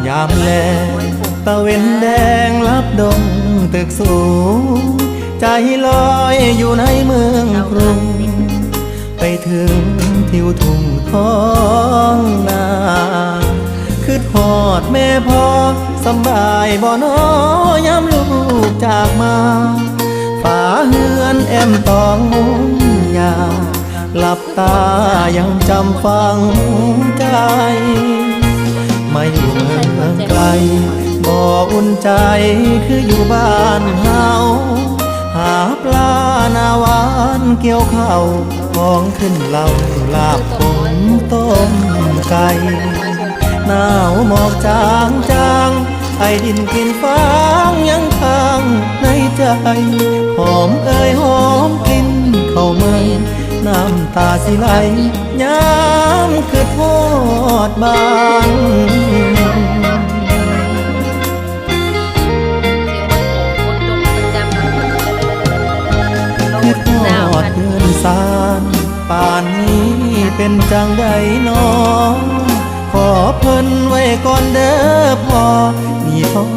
ຍາມແລງ ຕາເວັນແດງລັບດົງຕຶກສູງ ໃຈລອຍຢູ່ໃນເມືອງກຸງ ໄປເຖິງທິວທົ່ງທ້ອງນາ ຄິດຮອດແມ່ພໍ່ ສຳບາຍບໍ່ນໍ ຍາມລູກຈາກມາ ຝາເຮືອນແອ້ມຕອງມຸງຫຍ້າ ຫຼັບຕາຍັງຈຳຝັງໃຈ ມາຢູ່ເມືອງໄກ ບໍ່ອຸ່ນໃຈຄືຢູ່ບ້ານເຮົາ ຫາປາໜ້າຫວານກ່ຽວເຂົ້າ ຂອງຂຶ້ນເຫຼົ້າ ລາບກົງຕົ້ມໄກ່ ໜາວໝອກຈາງໆ ໄອດິນກິ່ນຟາງຍັງຄ້າງໃນໃຈ ຫອມເອີຍຫອມກິ່ນເຂົ້າໃໝ່ ນ້ຳຕາຊິໄຫຼ ຍາມຄິດຮອດບ້ານ ຄິດຮອດເຮືອນຊານ ປານນີ້ເປັນຈັ່ງໃດນໍ ຂໍເພິ່ນໄວ້ກ່ອນເດີພໍ່ ມີພໍ່